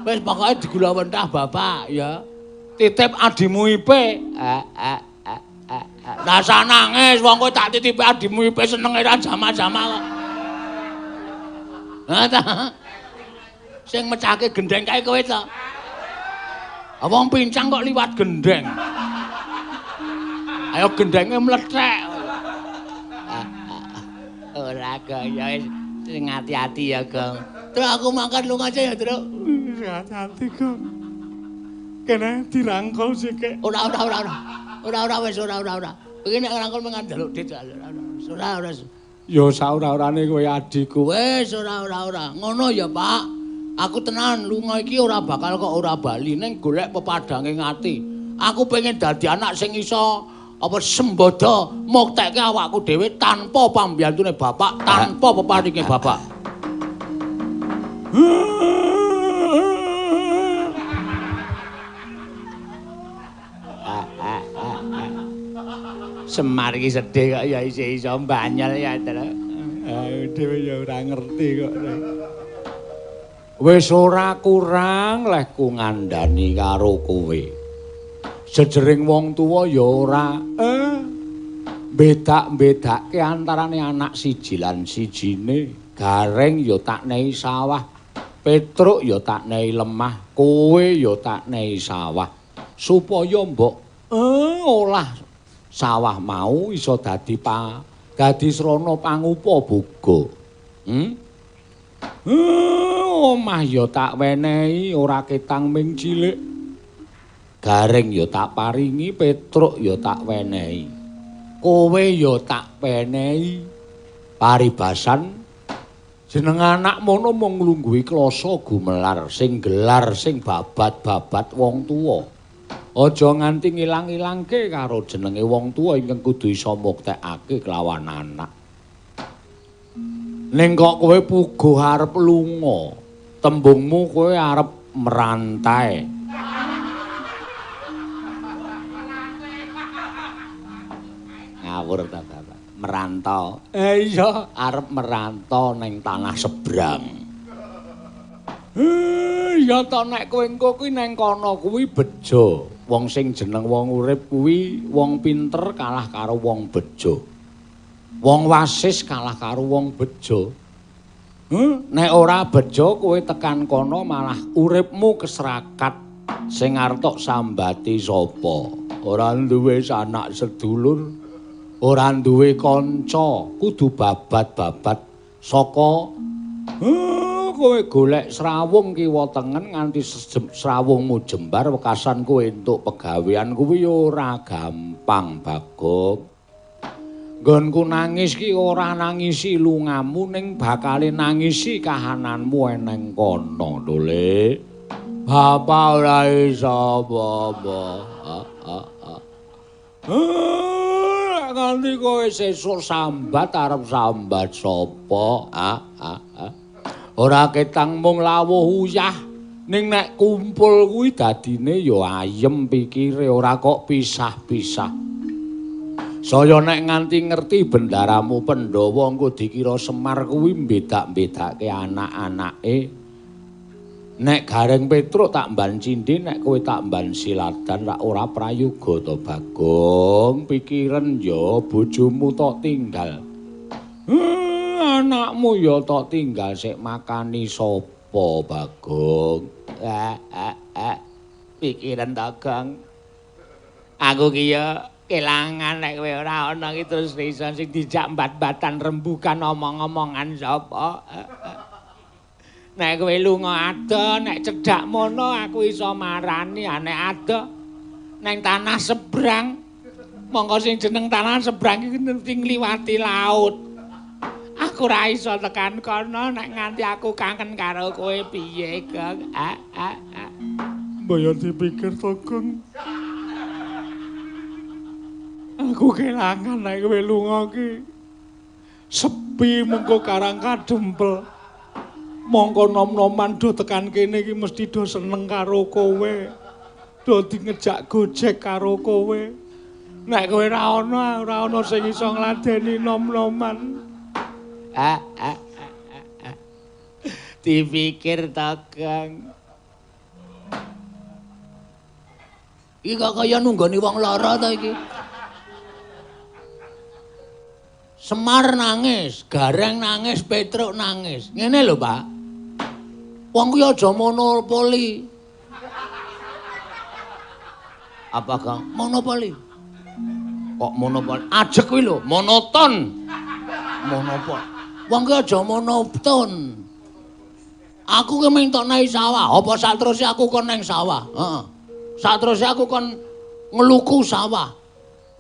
Wis pokoke digula wentah bapak ya. Titip adimu Ipe. Rasa nangis wong kowe tak titipi adimu Ipe senenge ra jama-jama kok. Ha ta. Sing mecahke gendeng kae kowe to. Wong pincang kok liwat gendeng. Ayo gendenge mlethek. Ora Gong ya wis sing ati-ati ya Gong. Terus aku mangkat lunga aja ya, Truk. Hati-hati Gong. Kene dirangkul sik. Ora ora ora ora. Ora ora wis ora ora ora. Iki nek ngrangkul mung njaluk dit. Ora ora. Ya saora-orane kowe adikku. Wis ora ora ora. Ngono ya, Pak. Aku tenan lunga iki ora bakal kok ora bali ning golek pepadange ati. Aku pengen dadi anak sing iso apa sembodo muktekke awakku dhewe tanpa pambiyantune bapak, tanpa peparinge bapak. Semar iki sedih kok ya isih iso mbanyel ya, Truk. Dhewe ya ora ngerti kok. Wis ora kurang lehku ngandani karo kowe. Jejering wong tuwa ya ora bedak-bedake antarane anak siji lan sijine. Gareng ya tak nehi sawah, Petruk ya tak nehi lemah, kowe ya tak nehi sawah. Supaya mbok olah sawah mau iso dadi dadi srana pangupa boga. Omah ya tak wenehi ora ketang ming cilik. Gareng ya tak paringi, Petruk ya tak wenehi. Kowe ya tak wenehi. Paribasan jeneng anak mono mung nglungguhi klasa gumelar sing gelar sing babat-babat wong tuwa. Aja nganti ngilang-ilangke karo jenenge wong tuwa ingkang kudu iso muktekake kelawan anak. Ning kok kowe puguh arep lunga, tembungmu kowe arep merantai. Ngawur ta, Bapak. Merantau. Iya, arep merantau ning tanah seberang. Iya to nek kowe engko kuwi neng kono kuwi bejo. Wong sing jeneng wong urip kuwi wong pinter kalah karo wong bejo. Wong wasis kalah karo wong bejo. Nek ora bejo kowe tekan kono malah uripmu keserakat. Sing arep tok sambati sapa? Ora duwe sanak sedulur, ora duwe kanca, kudu babat-babat saka kowe golek srawung kiwa tengen nganti srawungmu jembar wekasan kowe entuk pegawean kuwi ora gampang, Bagong. Nggonku nangis ki ora nangisi lungamu ning bakale nangisi kahananmu eneng kono lho, Le. Bapak ora iso apa-apa. Nganti kowe sesuk sambat arep sambat sapa? Ora ketang mung lawuh uyah ning nek kumpul kuwi dadine ya ayem pikire ora kok pisah-pisah. Saya nek nganti ngerti bendaramu Pandhawa engko dikira Semar kuwi mbedak-bedake anak-anake. Nek Gareng Petruk tak mban cindhe, nek kowe tak mban siladan rak ora prayoga to, Bagong. Pikiren ya bojomu tok tinggal. Anakmu ya tok tinggal sik makani sapa, Bagong? Pikiran to, Gong. Aku ki ya kelangan nek kowe ora ana ki terus iso sing dijak mbat-mbatan rembukan omong-omongan sapa. Nek kowe lunga adoh, nek cedhak mono aku iso marani, nek adoh neng tanah sebrang. Monggo sing jeneng tanah sebrang iki mesti ngliwati laut. Aku ora iso tekan kono nek nganti aku kangen karo kowe piye, Gong? Mbok yo dipikir to, Gong. Aku kelangan nek kowe lunga ki. Sepi mengko karang kadempel. Mongko nom-noman do tekan kene iki mesti do seneng karo kowe. Do ngejak gojek karo kowe. Nek kowe ora ana, ora ana sing iso ngladeni nom-noman. Dipikir to, Gong. Iki kok kaya nunggoni wong lara ta iki. Semar nangis, Gareng nangis, Petruk nangis. Ngene lho, Pak. Wong kuwi aja monopoli. Apa, Kang? Monopoli. Kok monopoli? Ajek kuwi lho, monoton. Monopoli. Wong kuwi aja monoton. Aku ki mung tok nang sawah, apa sateruse aku kon nang sawah? Heeh. Sateruse aku kon ngluku sawah.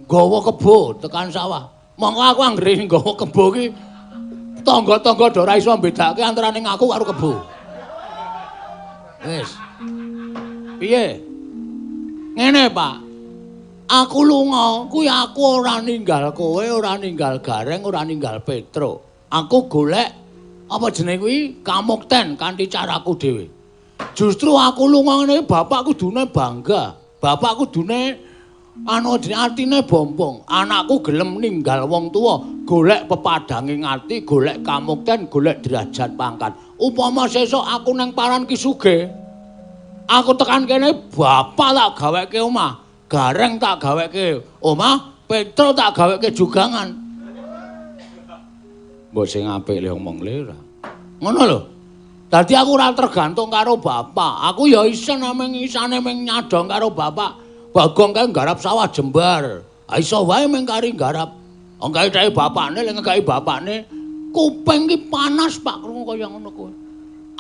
Nggawa kebo tekan sawah. Mongko aku anggere nggawa kebo ki tangga-tangga do ora iso mbedake antarane aku karo kebo. Wis. Piye? Ngene, Pak. Aku lunga kuwi aku ora ninggal kowe, ora ninggal Gareng, ora ninggal Petruk. Aku golek apa jenenge kuwi kamukten kanthi caraku dhewe. Justru aku lunga ngene bapak kudune bangga. Bapak kudune anu jenenge atine bombong. Anakku gelem ninggal wong tuwa, golek pepadhange ati, golek kamukten, golek derajat pangkat. Upama sesuk aku nang paran ki sugih, aku tekan kene bapak tak gaweke omah, Gareng tak gaweke omah, Petro tak gaweke jugangan. Mbok sing apik le omong le ora. Ngono lho. Dadi aku ora tergantung karo bapak. Aku ya isen namung isane mung nyadong karo bapak. Bagong kae nggarap sawah jembar. Ha iso wae mung kari nggarap. Wong kae dheke bapakne lek ngekeki bapakne kuping ki panas Pak krungu kaya ngono kuwi.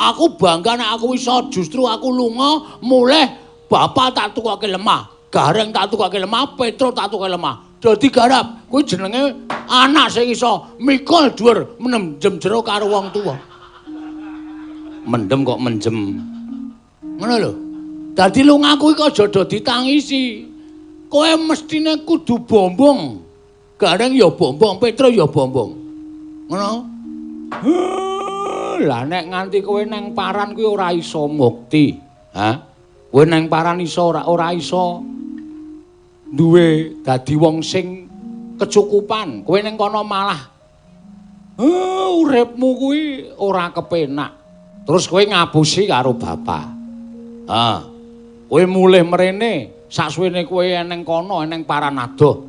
Aku bangga nek aku iso justru aku lunga mulih bapak tak tukoke lemah, Gareng tak tukoke lemah, Petro tak tukoke lemah. Dadi garap kuwi jenenge anak sing iso mikul dhuwur mendem jero karo wong tuwa. Mendem kok menjem. Ngono lho. Dadi lungaku iki aja do ditangisi. Kowe mestine kudu bombong. Gareng ya bombong, Petro ya bombong. Ngono. Lah nek nganti kowe nang paran kuwi ora iso mukti. Ha? Kowe nang paran iso ora iso duwe dadi wong sing kecukupan. Kowe ning kono malah uripmu kuwi ora kepenak. Terus kowe ngapusi karo bapak. Ha. Kowe mulih mrene, saksuwene kowe eneng kono, eneng paran adoh.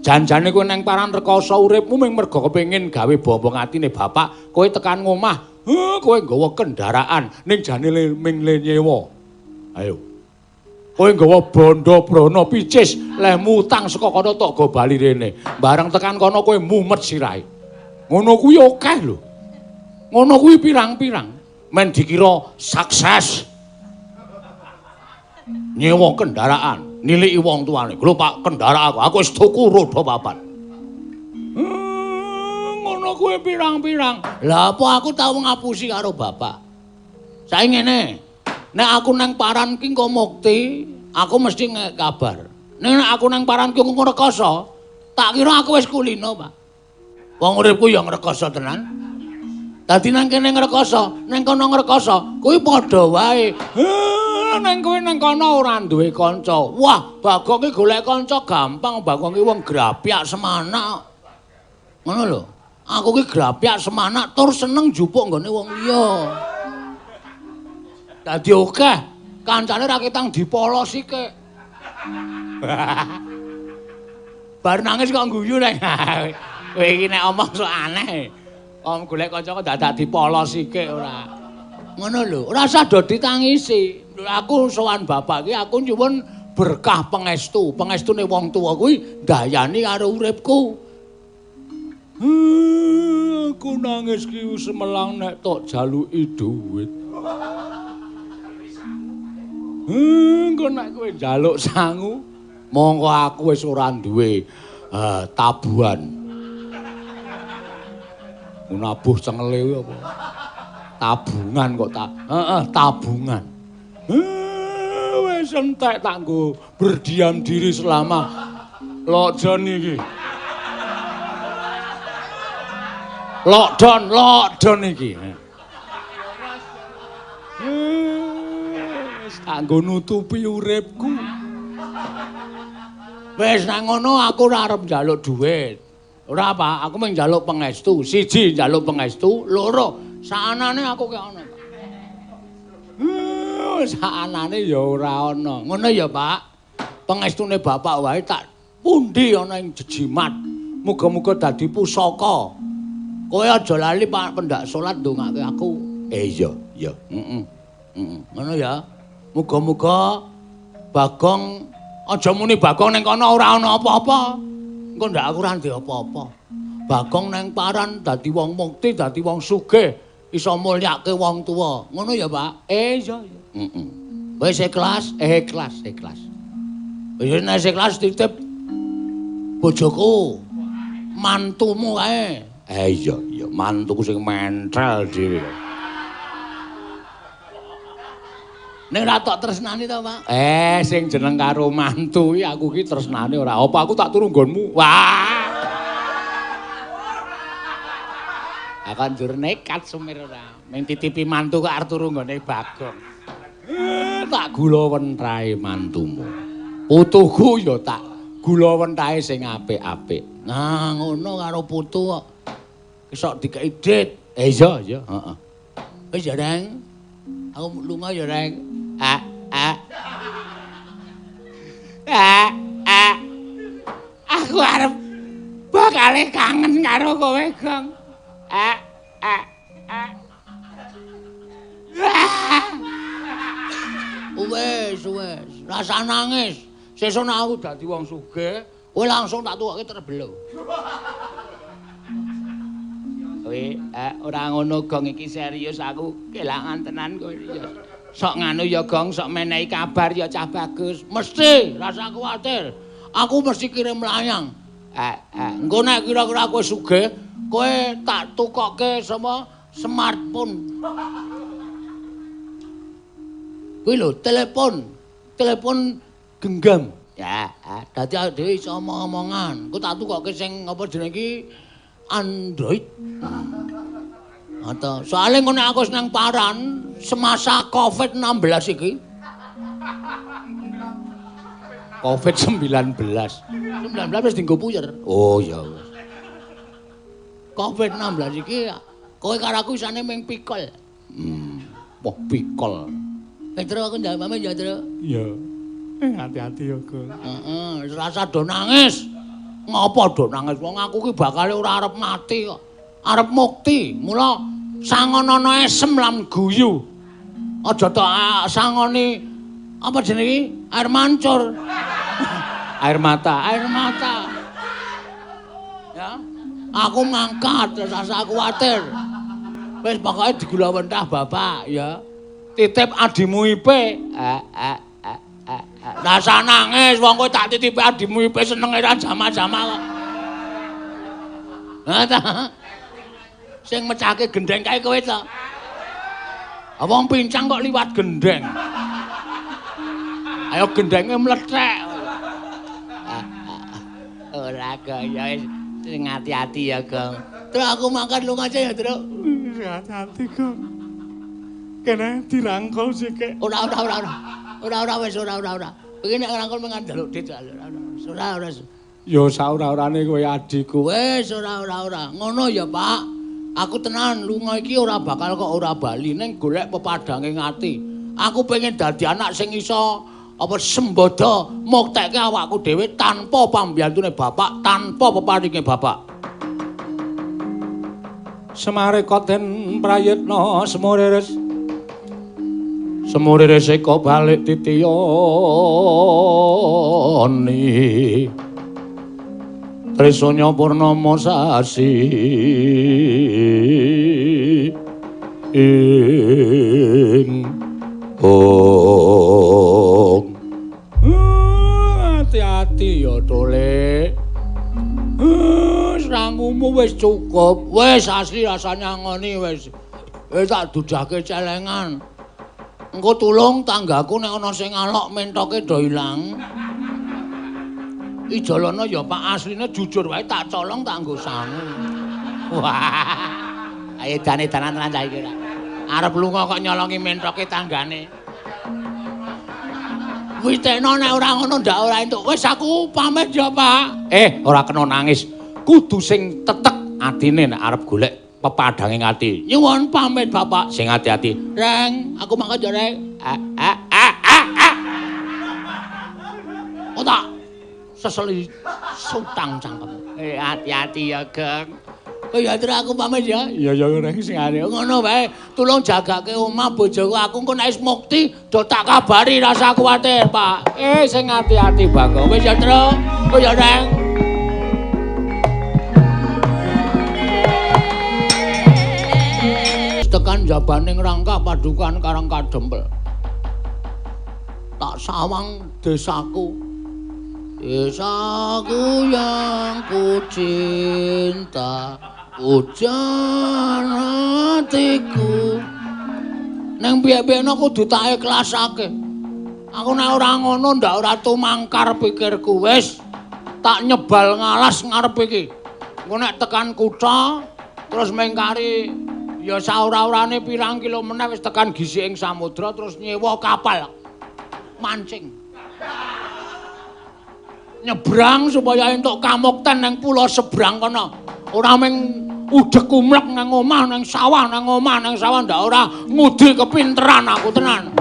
Janjane kowe nang paran rekoso uripmu mung mergo kepengin gawe bombong atine bapak, kowe tekan ngomah, kowe nggawa kendaraan ning jane ming le nyewa. Ayo. Kowe nggawa bondo brana picis, lehmu utang saka kono tok go bali rene. Bareng tekan kono kowe mumet sirahe. Ngono kuwi akeh lho. Ngono kuwi pirang-pirang. Men dikira sukses. Nyewa kendaraan, niliki wong tuane. Lho Pak, kendaraan aku wis tuku roda papat. Ngono kuwi pirang-pirang. Lah apa aku tau ngapusi karo bapak? Saiki ngene. Nek aku nang paran ki engko mukti, aku mesti ngek kabar. Nek aku nang paran ki engko rekoso, tak kira aku wis kulino, Pak. Wong uripku ya ngrekoso tenan. Dadi nang kene ngrekoso, nang kono ngrekoso, kuwi padha wae. Nang kowe nang kono ora duwe kanca. Wah, Bagong ki golek kanca gampang, Bagong ki wong grapyak semanak. Ngono lho. Aku ki grapyak semanak tur seneng njupuk nggone wong liya. Dadi akeh kancane ra ketang dipolosi kek. Bar nangis kok guyu nek. Kowe iki nek omong sok aneh. Om golek kanca kok dadak dipolosi kek ora. Ngono lho, ora usah do ditangisi. Aku sowan bapak ki aku nyuwun berkah pangestu. Pangestune wong tuwa kuwi ndayani karo uripku. Aku nangis ki semelang nek tok jaluki dhuwit. Engko nek kowe njaluk sangu, mongko aku wis ora duwe tabuhan. Nabuh cengele kuwi apa? Tabungan kok tak. Heeh, tabungan. Wis entek tak nggo berdiam diri selama lockdown iki. Lockdown, lockdown iki. Wis tak nggo nutupi uripku. Wis nang ngono aku ora arep njaluk dhuwit. Ora, Pak, aku mung njaluk pangestu. Siji njaluk pangestu, loro saanane aku kek ana, Pak. Saanane ya ora ana. Ngono ya, Pak. Pengestune bapak wae tak pundi ana ing jejimat. Muga-muga dadi pusaka. Kowe aja lali Pak pendak salat ndongake aku. Iya, iya. Heeh. Heeh. Ngono ya. Muga-muga Bagong aja muni Bagong ning kono ora ana apa-apa. Engko ndak aku ora ndek apa-apa. Bagong nang paran dadi wong mukti, dadi wong sugih, iso mulyake wong tuwa. Ngono ya, Pak? Iya, iya. Heeh. Wis ikhlas, ikhlas, ikhlas. Wis nek ikhlas titip bojoku, mantumu kae. Iya, iya, mantuku sing mentel dhewe. Nek ora tok tresnani to, Pak? Sing jeneng karo mantu iki aku ki tresnane ora. Apa aku tak turu nggonmu? Wah. Aku njur nekat sumir ora. Ming titipi mantu kok arep turu nggone Bagong. Tak gula wentahe mantumu. Putuku ya tak gula wentahe sing apik-apik. Nah, ngono karo putu kok. Kesok dikeki dit. Iya, iya, heeh. Wis ya, Reng. Aku lunga ya, Reng. A a. A a. Aku arep bakale kangen karo kowe, Gong. A a a. Wes, wes, rasa nangis. Sesuk nek aku dadi wong sugih, kowe langsung tak tukoke terbelo. Kowe ora ngono Gong, iki serius aku kelangan tenan kowe ya. Sok nganu ya Gong, sok menehi kabar ya cah bagus. Mesti, rasa kuwatir. Aku mesti kirim layang. Engko nek kira-kira kowe sugih, kowe tak tukoke sama smartphone. Kuwi lho, telepon. Telepon genggam. Ya, dadi awake dhewe iso omong-omongan. Engko tak tukoke sing apa jenenge iki Android. Atau soalnya ngono aku senang paran semasa Covid-16 iki. Covid-19. 19 wis dienggo puyer. Oh ya wis. Covid-19 iki kowe karo aku isane ming pikol. Wah pikol. Petro aku njaluk pamit ya, Tru. Iya. Hati-hati ya, Gong. Heeh, rasa do nangis. Ngopo do nangis? Wong aku ki bakale ora arep mati kok. Arep mukti. Mula sangonono esem lan guyu. Aja tok sangoni apa jenenge iki? Air mancur. Air mata, air mata. Ya. Aku mangkat, rasa kuwatir. Wis pokoke digula wentah bapak ya. Titip adimu Ipe. Rasa nangis wong kowe tak titipi adimu Ipe senenge ra jama-jama kok. Ha ta. Sing mecahke gendeng kae kowe to. Wong pincang kok liwat gendeng. Ayo gendenge mlethek. Ora Gong, ya wis sing ati-ati ya, Gong. Terus aku mangkat lunga aja ya, Truk. Hati-hati, Gong. Kene dirangkul sik. Ora ora ora ora. Ora ora wis ora ora ora. Iki nek ngrangkul mung njaluk dit ora ora ora. Ya saora-orane kowe adikku. Wis ora ora ora. Ngono ya, Pak. Aku tenan lunga iki ora bakal kok ora bali ning golek pepadhange ati. Aku pengen dadi anak sing iso apa sembodo muktekke awakku dhewe tanpa pambiyantune bapak, tanpa peparinge bapak. Semareka den prayitna semuriris. Semuriris eka balik titiyani. Trisanya purnama sasi ing ong. Hati-hati ya, Tole. Srangumu wis cukup. Wis asli rasane ngoni wis. Wis tak dudahke celengan. Engko tulung tanggaku nek ana sing alok mentoke do ilang. Ijolana ya Pak, asline jujur wae tak colong tak nggo sangu. Wah. Ayo dane-danan tenan cah iki. Arep lunga kok nyolongi mentoke tanggane. Witekno nek ora ngono ndak ora entuk. Wis aku pamit ya, Pak. Ora kena nangis. Kudu sing tetek atine nek arep golek pepadhange ati. Nyuwun pamit, Bapak. Sing ati-ati. Reng, aku mangkat ya, Reng. A a a a a. Kok Seseli sutang cangkem. Hati-hati ya, Geng. Oh ya, terus aku pamit ya. Iya ya ora sing ane. Ngono wae, tulung jagake omah bojoku aku engko nek wis mukti do tak kabari rasa kuwatir, Pak. Sing ati-ati Bagong. Wis ya, Tru. Oh ya, Neng. Tekan jabaning rangka padukan Karang Kadempel. Tak sawang desaku. Desaku yang ku cinta, hujan hatiku. Neng piye-piyene kudu tak ikhlasake. Aku nek ora ngono ndak ora tumangkar pikirku wis. Tak nyebal ngalas ngarep iki. Engko nek tekan kutha terus mengkari ya saora-orane pirang kilo meneh wis tekan gisik ing samudra terus nyewa kapal mancing. Nyebrang supaya entuk kamukten nang pulau sebrang kono. Ora mung udek kumlek nang omah nang sawah nang omah nang sawah ndak ora ngudi kepinteran aku tenan.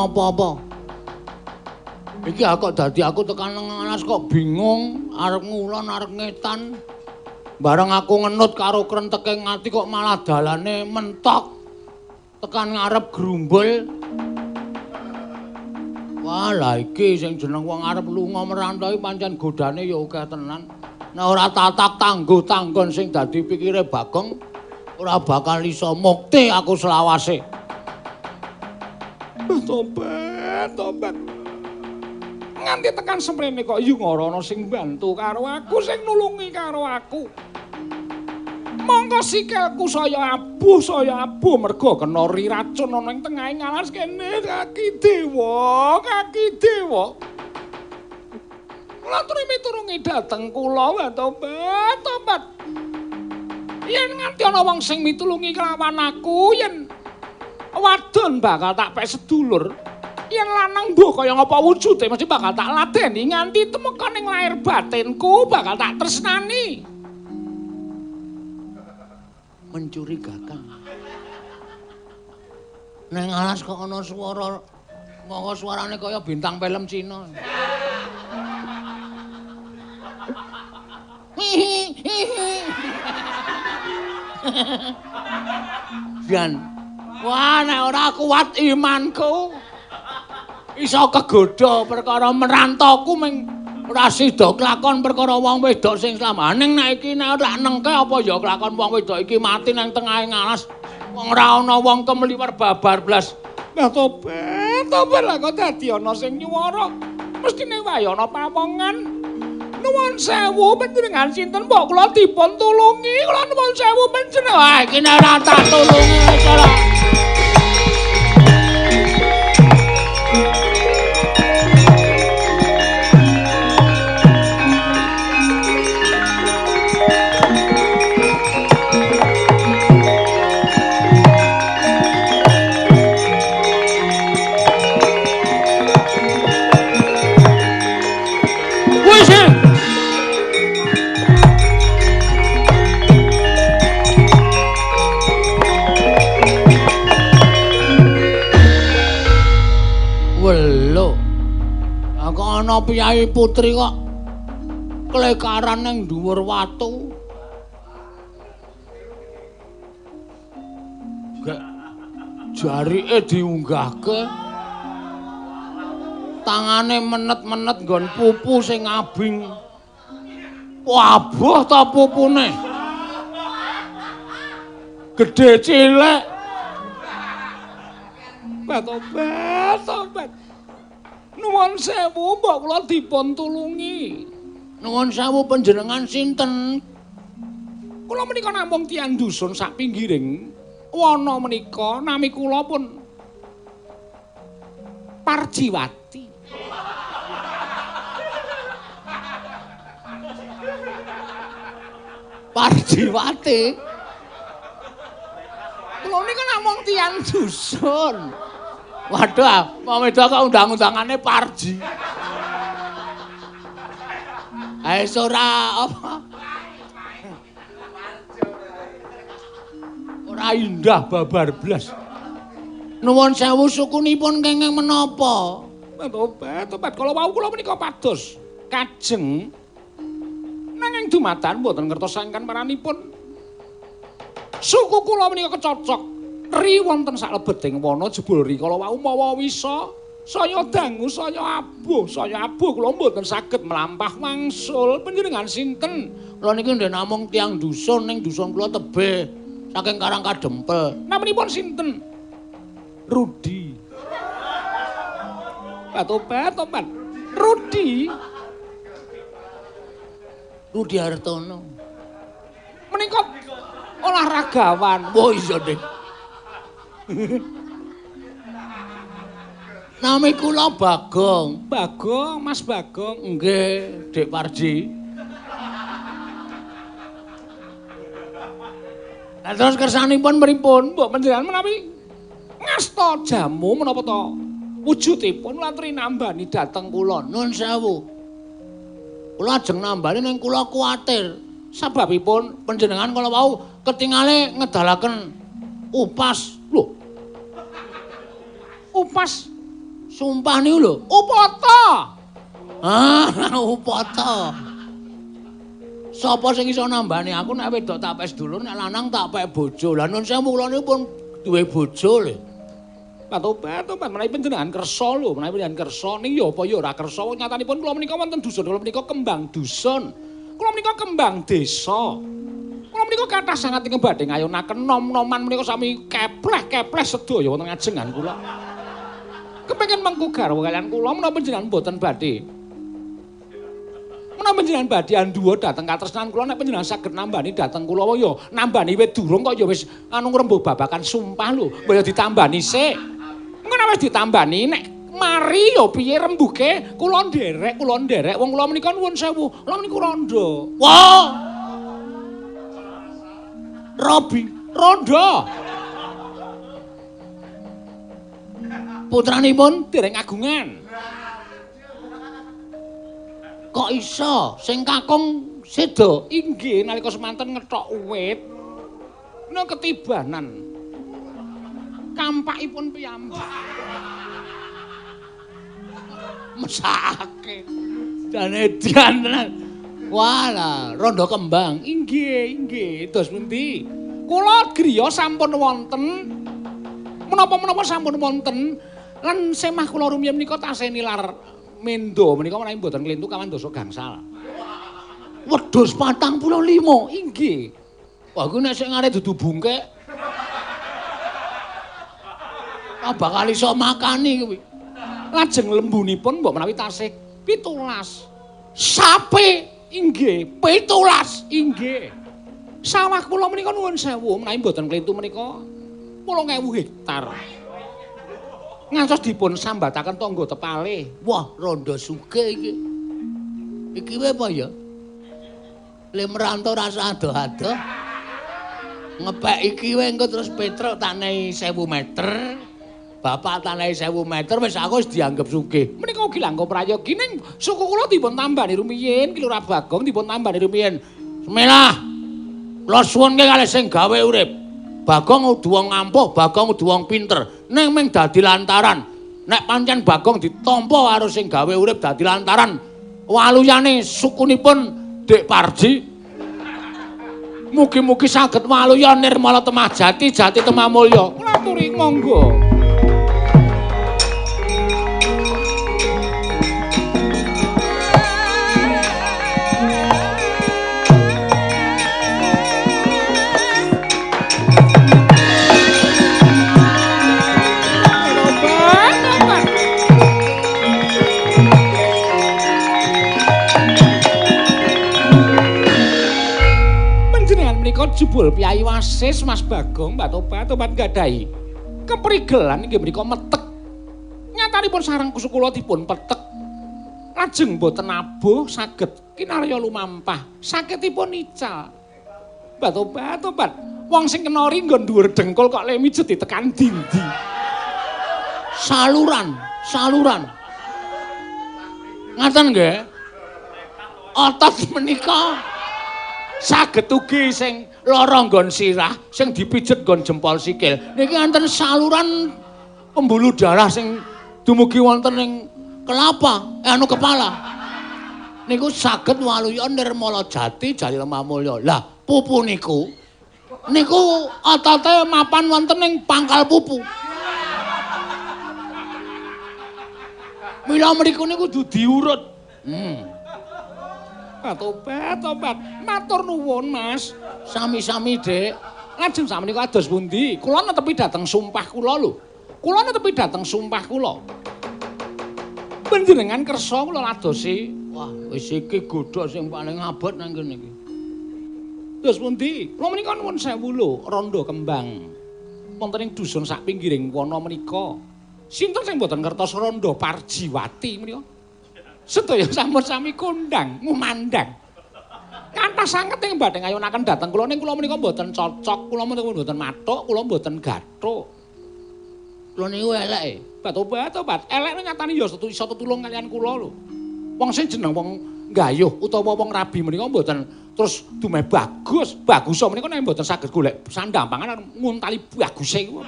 Apa-apa. Iki kok dadi aku tekan nang alas kok bingung, arep ngulon arep ngetan. Bareng aku ngenut karo krenteke ngati kok malah dalane mentok. Tekan ngarep grumbul. Wah, lah iki sing jeneng wong arep lunga merantau iki pancen godane ya akeh tenan. Nek ora tatak tangguh tanggon sing dadi pikire Bagong, ora bakal iso mukti aku selawase. Tobat, tobat. Nganti tekan semrene kok yu ora ana sing bantu karo aku, sing nulungi karo aku. Mongko sikilku saya abuh mergo kena racun ana ing tengahing alas kene. Kaki dewa, kaki dewa. Kula turi miturungi dhateng kula, tobat, tobat. Yen nganti ana wong sing mitulungi kelawan aku, yen wadon bakal tak pek sedulur, yen lanang mbuh kaya ngapa wujude mesti bakal tak ladeni nganti temeka ning lahir batinku bakal tak tresnani. Mencurigakan. Neng alas kok ana swara, monggo suarane kaya bintang film Cina. Jan, wah nek ora kuat imanku iso kegodha perkara merantoku ming ora sida kelakon perkara wong wedok sing slamet. Ning nek iki nek ora nengke apa ya kelakon wong wedok iki mati nang tengahing alas. Wong ora ana wong kemliwer babar blas. Lah tobat, tobat lah kok dadi ana sing nyuwara. Mestine wae ana pawongan. Nuwun sewu panjenengan sinten mbok kula dipun tulungi. Kula nuwun sewu panjenengan. Wah iki nek ora tak tulungi cara. Ana piyai putri kok klekaran ning dhuwur watu. Gek jarike diunggahke. Tangane menet-menet nggon pupu sing abing. Wabuh ta pupune. Gedhe cilik. Tobat, tobat. Nuwun sewu, mbok kula dipun tulungi. Nuwun sewu panjenengan sinten? Kula menika namung tiyang dusun sak pinggiring wana menika, nami kula pun Parjiwati. Parjiwati. Kula nika namung tiyang dusun. Waduh, wong wedok kok undang-undangane Parji. Ae ora apa? Ora indah babar blas. Nuwun sewu sukunipun kenging menapa? Tobat, tobat. Kala wau kula menika pados kajeng nanging dumadakan mboten ngertos sangkan maranipun. Suku kula menika kecocok ri wonten salebeting wana jebul ri kala wau mawa wisa saya dangu saya abuh kula mboten saged mlampah wangsul. Panjenengan sinten? Kula niki ndhen namung tiyang dusun ning dusun kula tebih saking Karang Kadempel. Namanipun sinten? Rudi. Tobat, tobat. Rudi. Rudi Hartono. Menika olahragawan. Oh iya, Dik. Nami kula Bagong. Bagong, Mas Bagong. Nggih, Dik Parji. Lah terus kersanipun pripun? Mbok panjenengan menawi ngasta jamu menapa to wujudipun lan trinambani dhateng kula. Nun sewu. Kula ajeng nambani ning kula kuwatir. Sababipun panjenengan kala wau ketingale ngedalaken upas. Lho. Upas sumpah niku lho. Upata. Ah, upata. Sapa sing iso nambani aku nek wedok tak pek sedulur, nek lanang tak pek bojo. Lah nun sewu kula niku pun duwe bojo lho. Tobat, tobat, menawi panjenengan kersa lho, menawi panjenengan kersa ning ya apa ya ora kersa. Nyatanipun kula menika wonten dusun, kula menika kembang dusun. Kula menika kembang desa. Kula menika kathah sanget ingkang badhe ngayonaken nom-noman menika sami kepleh-kepleh sedaya wonten ngajengan kula. Kepengin mengku garwa kaliyan kula menapa panjenengan mboten badhe. Menapa panjenengan badhe andhuwa dhateng katresnan kula nek panjenengan saged nambani dhateng kula ya nambani wit durung kok ya wis anu ngrembug babagan sumpah lho, mbok ya ditambani sik. Engko nek wis ditambani nek mari ya piye rembuke kula nderek wong kula menika nuwun sewu, kula menika rondo. Wah. Robi, rondo. Putranipun dereng agungan. Kok iso sing kakung seda? Inggih, nalika semanten ngethok wit menika ketibanan kampakipun piyambak. Mesake. Jane edian tenan. Walah, rondo kembang. Inggih, inggih. Dos pundi? Kula griya sampun wonten. Menapa-menapa sampun wonten. Lan semah kula rumiyin menika tasih nilar mendo menika menawi mboten klentu kawan dasa gangsal. Wedhus 45. Inggih. Wah, kuwi nek sing arep dudu bungkek. Ah bakal iso makani kuwi. Lajeng lembunipun mbok menawi tasih 17. Sapi inggih 17 inggih. Sawah kula menika nuwun sewu menawi mboten klentu menika 8.000 hektar. Ngantos dipun sambataken tangga tepale. Wah, rondo sugih iki. Iki wae apa ya? Le merantau rasa adoh-adoh. Ngepek iki wae engko terus Petruk tak nehi 1000 meter. Bapak tak nehi 1000 meter wis aku wis dianggep sugih. Menika ugi langkung prayogi ning suku kula dipun tambani rumiyin, Ki Lurah Bagong dipun tambani rumiyin. Bismillah. Kula suwunke kalih sing gawe urip. Bagong kudu wong ampuh, Bagong kudu wong pinter. Ning mung dadi lantaran. Nek pancen Bagong ditampa karo sing gawe urip dadi lantaran waluyane sukunipun Dik Parji. Mugi-mugi saged waluya nirmala temah jati, jati temah mulya. Kula aturi monggo. menika jebul Piyai Wasis Mas Bagong Mbak Tobat nggadahi keprigelan inggih menika metek. Nyatanipun sareng kula dipun petek. Lajeng boten abuh saged kinarya lumampah, sakitipun ical. Mbak Tobat, wong sing kena ringgon dhuwur dengkul kok le mijet ditekan dindi. Saluran, saluran. Ngaten nggih. Otot menika saged ugi sing lara nggon sirah, sing dipijet nggon jempol sikil. Niki wonten saluran pembuluh darah sing dumugi wonten ing kelapa, anu kepala. Niku saged waluya nirmala jati jali lemah mulya. Lah, pupu niku niku otote mapan wonten ing pangkal pupu. Mila mriku niku kudu diurut. Tobat, matur nuwun Mas. Sami-sami, Dik. Lajeng sakmenika kados pundi? Kula netepi dhateng sumpah kula lho. Kula netepi dhateng sumpah kula. Panjenengan kersa kula ladosi. Wah, wis iki godhog sing paling abot nang kene iki. Terus pundi? Kula menika nuwun sewu lho, Rondo Kembang. Wonten ing dusun sak pinggiring wana menika. Sinten sing mboten ngertos Rondo Parjiwati menika? Sedaya sampun sami kondang, ngumandang. Kathah sanget ing badhe ngayunaken dhateng kula ning kula menika mboten cocok, kula menika mboten mathuk, kula mboten gathuk. Kula niku eleke. Tobat, elek nyatane ya iso tetulung kalian kula lho. Wong sing jeneng wong nggayuh utawa wong rabi menika mboten terus dumeh bagus. Bagusa menika nek mboten saged golek sandang pangan nguntali baguse iku.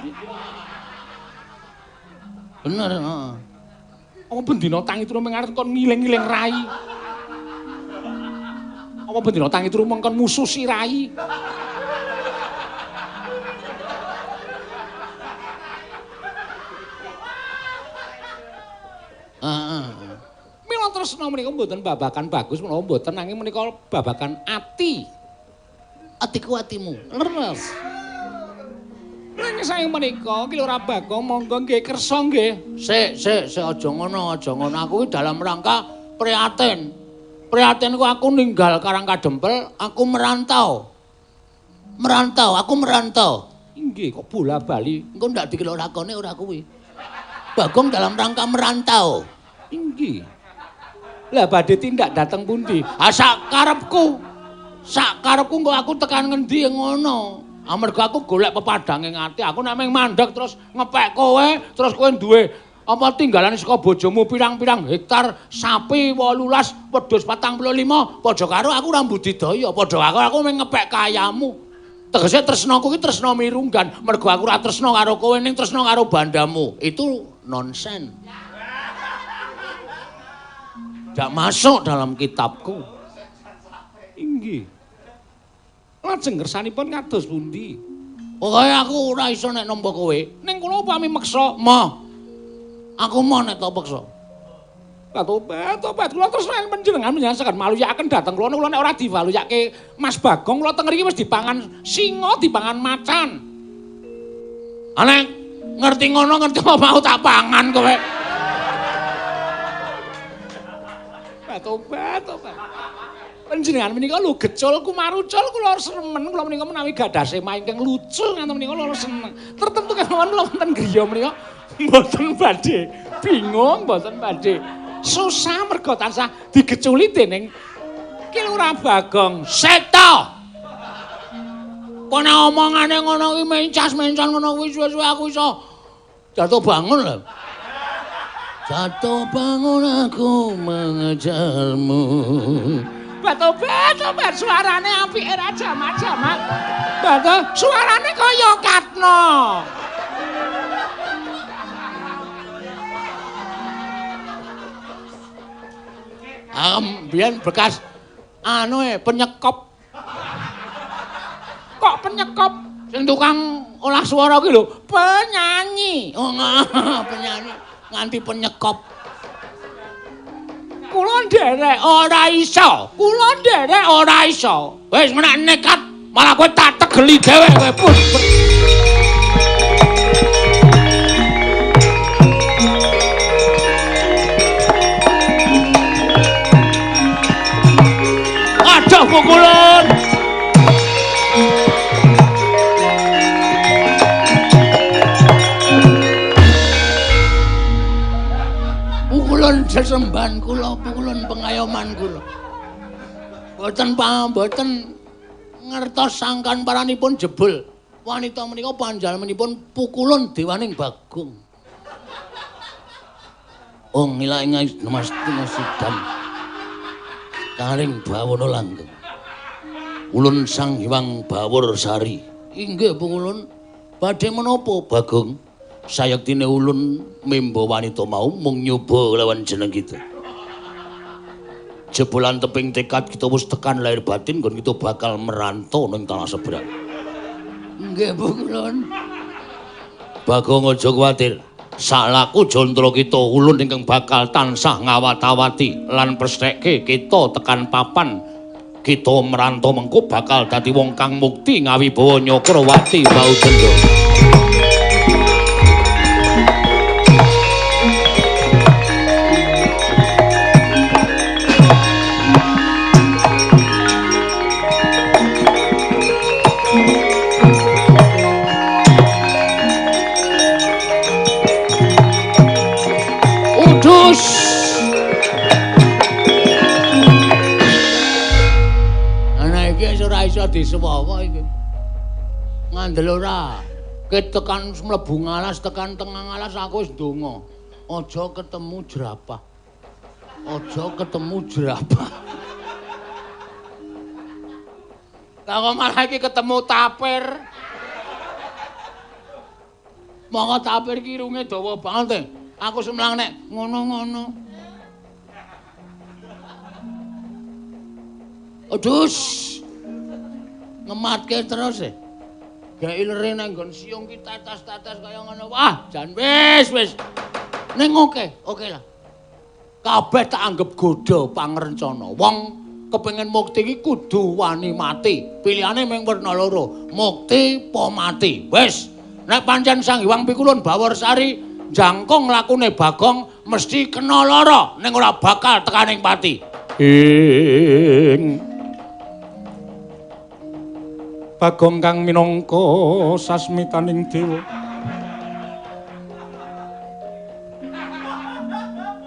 Bener, heeh. Apa bendina tangi turu meng arep kon ngiling-ngiling rai. Apa bendina tangi turu meng kon mususi rai. Heeh. Mila tresna menika mboten babakan bagus menawa mboten nanging menika babakan ati. Atiku atimu. Leres. Nanging saking menika Ki Lurah Bagong monggo nggih kersa nggih. Sik, sik, sik aja ngono, aja ngono. Aku iki dalam rangka prihatin. Prihatin ku aku ninggal Karang Kadempel, aku merantau. Merantau, aku merantau. Inggih kok bola-bali. Engko ndak dikira lakone ora kuwi. Bagong dalam rangka merantau. Inggih. Lah badhe tindak dateng pundi? Ah sak karepku. Sak karepku engko aku tekan ngendi ngono. Amarga aku golek pepadhange ati, aku nek mung mandeg terus ngepek kowe, terus kowe duwe apa tinggalan saka bojomu pirang-pirang hektar sapi 18, wedhus 45, padha karo aku ora budidaya, padha karo aku mung ngepek kayamu. Tegese tresnaku ki tresna mirunggan, mergo aku ora tresna karo kowe ning tresna karo bandamu. Itu nonsen. Ndak masuk dalam kitabku. Inggih. Lajeng kersanipun kados pundi? Pokoke aku ora iso nek nampa kowe. Ning kula upami meksa, moh. Aku moh nek tak peksa. Tobat, kula terus nek panjenengan panjenengan saged maluyakaken dhateng kula. Kula nek ora diwaluyake Mas Bagong, kula teng mriki wis dipangan singa, dipangan macan. Nek ngerti ngono ngerti apa mau tak pangan kowe. Tobat. Panjenengan menika lho gecul kumarucul kula remen kula menika menawi gadah sema ingkang lucu ngaten menika kula seneng. Tertentu kemawon kula wonten griya menika mboten badhe bingung, mboten badhe susah mergo tansah digeculi dening Ki Lurah Bagong. Seta. Kono omongane ngono kuwi mencas-mencas ngono kuwi suwe-suwe aku iso jatuh bangun lho. Jatuh bangun aku mengejarmu. Tobat, suarane apike ra jamak-jamak. Bato, suarane kaya Katno. Biyen bekas anu penyekop. Kok penyekop? Sing tukang olah suara ki lho, penyanyi. Oh, penyanyi nganti penyekop. Kula nderek ora iso. Kula nderek ora iso. Wis menak nekat, malah kowe tak tegeli dhewe kowe pun. Aduh pukulan. Sesembahan kula pukulun pengayoman kula. Boten mboten ngertos sangkan paranipun jebul. Wanita menika panjalmanipun pukulun dewaning Bagong. Oh ngilaing mesti sidam. Karing bawana langgeng. Ulun Sang Hyang Bawor Sari. Inggih pukulun. Badhe menapa Bagong? Sayektine ulun memba wanita mau mung nyoba lawan jeneng kita. Jebolan teping tekad kita wis tekan lahir batin nggon kita bakal merantau ning tanah seberang. Nggih pukulun. Bagong aja kuwatir. Salaku jantра kita ulun ingkang bakal tansah ngawat-awati lan pestheke kita tekan papan kita merantau mengko bakal dadi wong kang mukti ngawibawa Nyakrawati Waudendha. Udus. Ora iso disuwawa iki. Ngandel ora. Ketekan mlebu ngalas tekan tengah ngalas aku wis ndonga. Aja ketemu jerapah. Aja ketemu jerapah. Lah kok malah iki ketemu tapir. Monggo tapir ki irunge dawa banget. Aku semlang nek ngono-ngono. Adus. Ngematke terus e. Gawe ilere nang nggon siung ki tetes-tetes kaya ngono. Wah, jan wis wis. Ning oke, oke lah. Kabeh tak anggap godha pangrencana. Wong kepengin mukti iki kudu wani mati. Pilihane mung werna loro, mukti apa mati. Wis, nek pancen Sang Hyang Pikulun Baworsari jangkung lakune Bagong mesti kena lara ning ora bakal tekaning pati. Ing Bagong kang minangka sasmitaning dewa.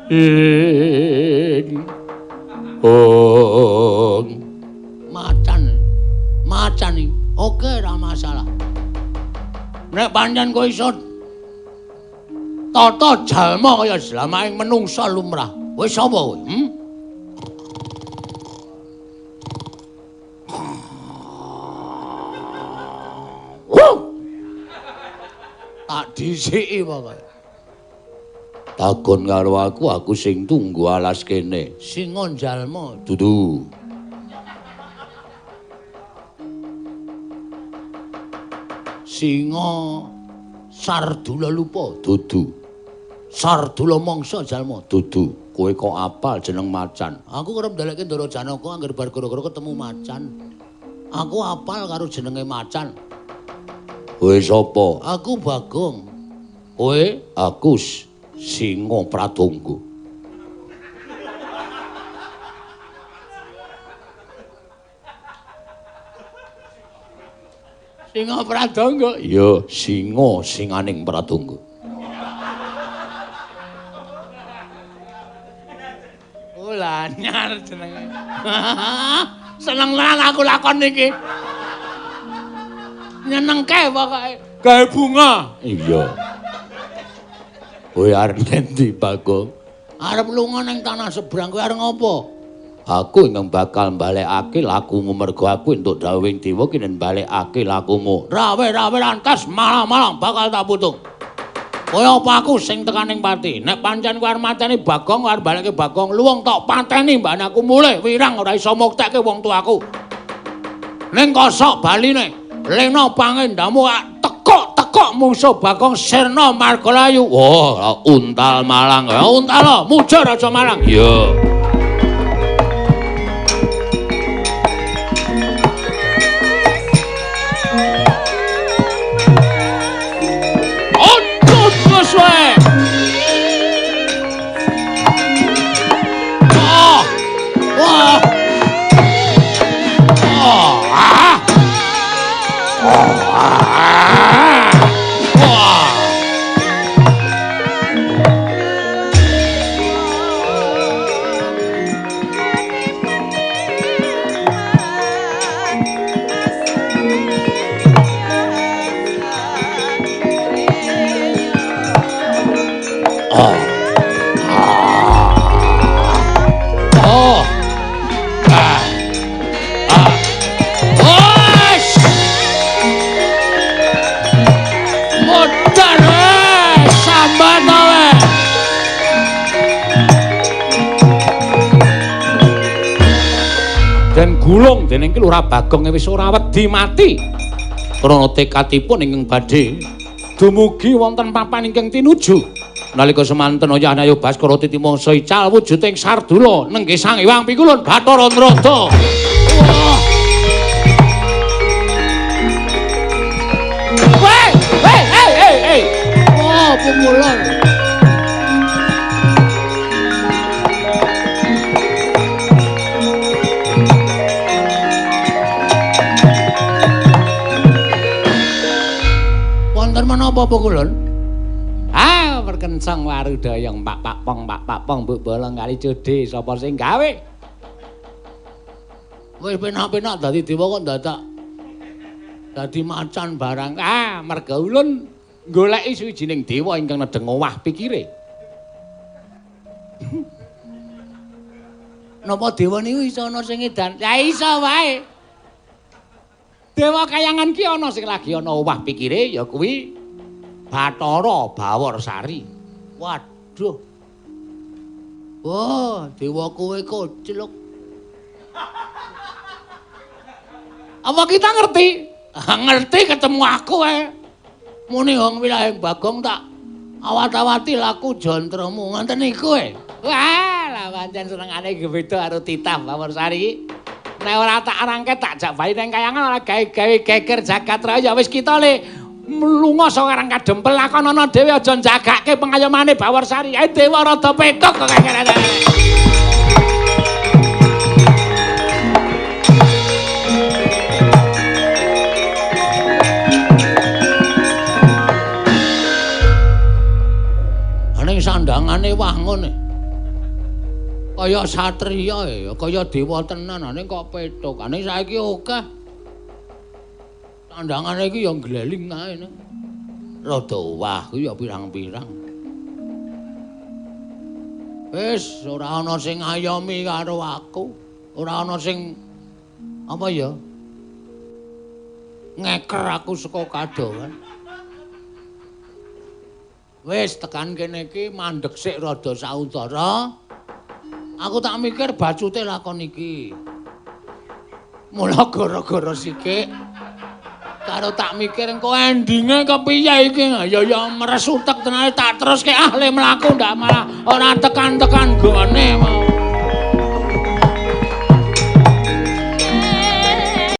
Ing ong macan. Macan iki oke ora masalah. Nek pancen kowe iso tata jalma kaya jlamaing menungsa lumrah. Wis sapa kowe? Tak dhisiki pokoke. Takon karo aku, aku sing tunggu alas kene. Singa njalma. Dudu. Singa Sardula lupa. Dudu. Sardula mangsa jalma. Dudu. Kowe kok apal jeneng macan? Aku kerep ndalekke Ndara Janaka angger bar gara-gara ketemu macan. Aku apal karo jenenge macan. Kowe sapa? Aku Bagong. Kowe? Aku Singa Pradangga. Singa Pradangga? Iya, singa singaning Pradangga. Oh, lanyar jenenge. Seneng tenan aku lakon iki. Nyenengke pokoke. Gawe bunga. Iya. Kowe arep endi, Bagong? Arep lunga ning tanah seberang, kowe arep ngopo? Aku ingkang bakal mbalekake lakumu mergo aku entuk dawuhing dewa kinen mbalekake lakumu. Rawe-rawe lantas malang-malang bakal tak putung. Kaya apa aku sing tekaning pati? Nek pancen kowe arep mateni Bagong, arep balekke Bagong, luwung tok pateni mbane aku mulih wirang ora iso muktekke wong tuaku. Ning kosok baline, lena pangendamu tekok-tekok mungsuh Bagong sirna margalayu. Wah, untal malang. Untal muja raja malang. Iya. Den gulung dening Ki Lurah Bagong wis ora wedi mati. Krana tekadipun ingkang badhe dumugi wonten papan ingkang tinuju. Nalika semanten Oyah Ayu Baskara titimangsa ical wujuding sardula nenggih Sang Hyang Pikulun Bathara Narada. Wah. Weh, weh, hey, hey, hey. Wah, pungulon. Wonten menapa pungulon? Ah, perkencang warudayang pak pak pong pak pak pong mbok bolong kali jode sapa sing gawe? Wis penak-penak dadi dewa kok dadak dadi macan barang. Ah, merga ulun goleki suwijining dewa ingkang nedheng owah pikire. Napa dewa niku iso ana sing edan? Ya iso wae. Dewa kayangan ki ana sing lagi ana owah pikire ya kuwi Bathara Bawarsari. Waduh. Wah, dewa kowe koclok. Apa kita ngerti? Ngerti ketemu aku ae. Muni wong wilahing Bagong tak awat-awati laku jantramu ngoten niku e. Wah, lah pancen senengane iki beda karo titah Bawarsari iki. Nek ora tak rangket tak jak bayi nang kayangan ora gawe-gawe geger jagat raya wis kita le mlunga saka Karang Kadempel lakonana dhewe aja njagake pengayomane Bawarsari. Ae dewa rada petuk kok kaya. Ning sandangane wah ngene. Kaya satriya ya, kaya dewa tenan ning kok petuk. Ning saiki akeh. Sandangane iki ya gleling kae ning. Rada wah kuwi ya pirang-pirang. Wis ora ana sing ngayomi karo aku. Ora ana sing apa ya? Ngeker aku saka kadohan. Wis tekan kene iki mandeg sik rada saudara. Aku tak mikir bacute lakon iki. Mula gara-gara sikik karo tak mikir engko endinge kepiye iki. Ya ya meres utek tenan tak teruske ah le mlaku ndak malah ora tekan-tekan gone mau.